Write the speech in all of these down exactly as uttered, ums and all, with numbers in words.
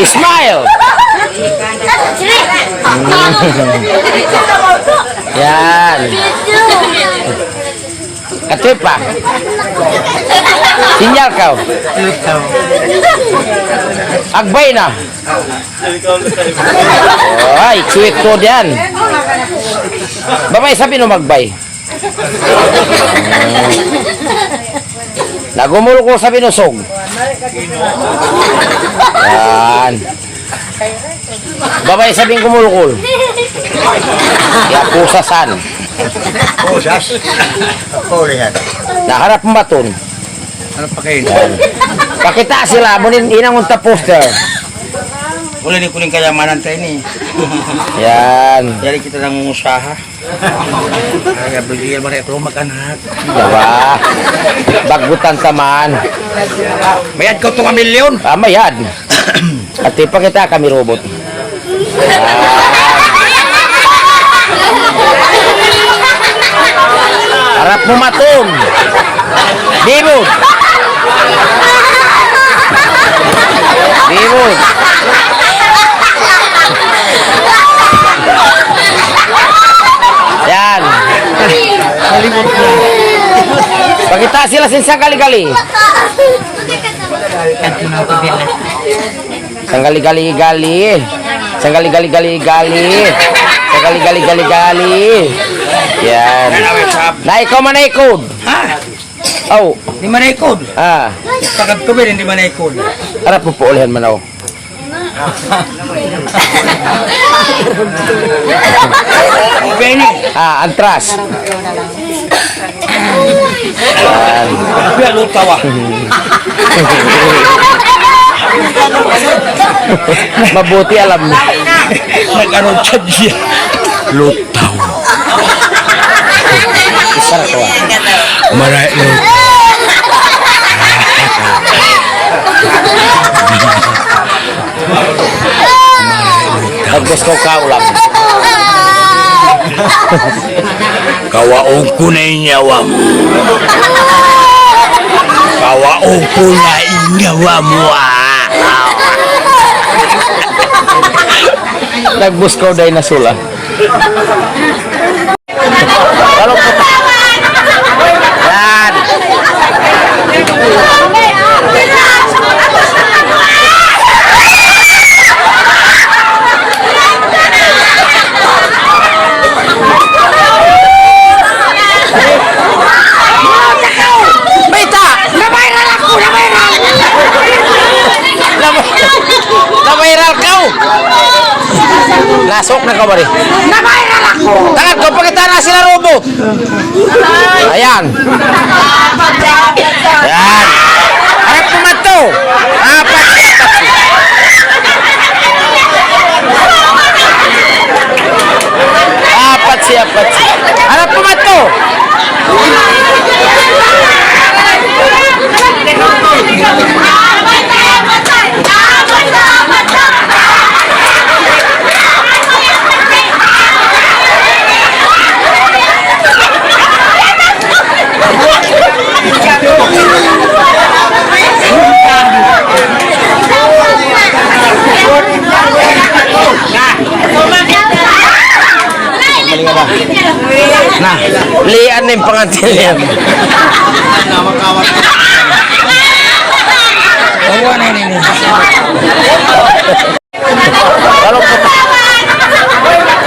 Smile. Yan. Ate pa. Sinyal kaw. Agbay na. Ay, sweet ko diyan. Babai, sabi no magbay. Na gumulukul sa binusog. Yan. Babai, sabi gumulukul. Ya, pusasan. Pusas. Ako ulihan. Na harap maton. Ano pa kayo? Yan. Pakita' sila, munin inang unta poster. Wala' ni kuning kayamanan tayo ni. Yan. Yari kita nangungusaha. Ay, abigil man ito, mag-anak. Diba? Bagutan taman. Mayad ka ito ka milyon. Ah, mayad. At ipakita kami robot. Ah. Harap mu maton. Bibog. Bibog. Yan. Pakita' sila sin sangkali-kali. Sangkali-kali-kali. Sangkali-kali-kali-kali. Sangkali-kali-kali-kali. Yan. Na ikaw manaikod. Ha? Aw. Di' manaikod. Ah. Takad ko ba rin di' manaikod? Harap mu pa ulihan manaw. Benny. Ah, antras. Yan. Biya' lutaw ah. Mabuti alam. Nag-ano siya diya? Lutaw. Isar ko ah. Maray lutaw. Nagbus ko kaulam. Kawaun ku na in nyawa mu. Kawaun ku na in nyawa mu, ah. Nagbus ko day na sula. Kalau po. Yan. Mayta'? Na-viral aku, na-viral. Na-, na-viral kaw. Lasok na kaw, pare. Na-viral aku. Tangan ko, pakita' na sila robot. Ayan. Ayan. Harap mu madtu. Apat siya, apat siya. Apat siya, apat siya. Harap mu madtu. Na, lian na in pangantin niya.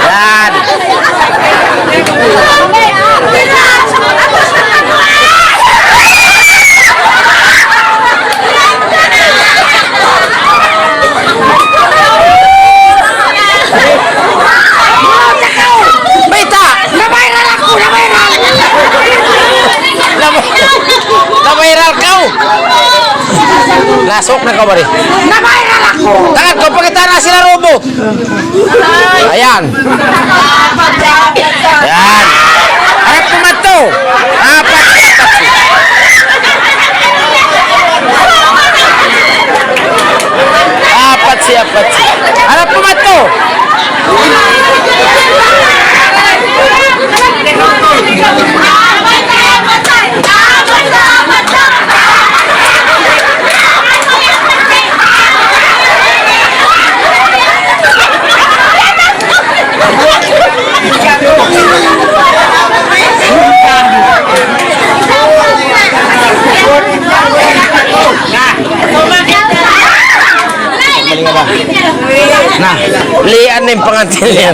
Yan. Mayta'? Na-viral aku, na-viral. Na-, na-viral kaw. Lasok na kaw, pare. Na-viral aku. Tangan ko, pakita' na sila robot. Ayan. Ayan. Harap mu madtu. Apat siya, apat siya. Apat siya, apat siya. Harap mu madtu. Lian na in pangantin niya.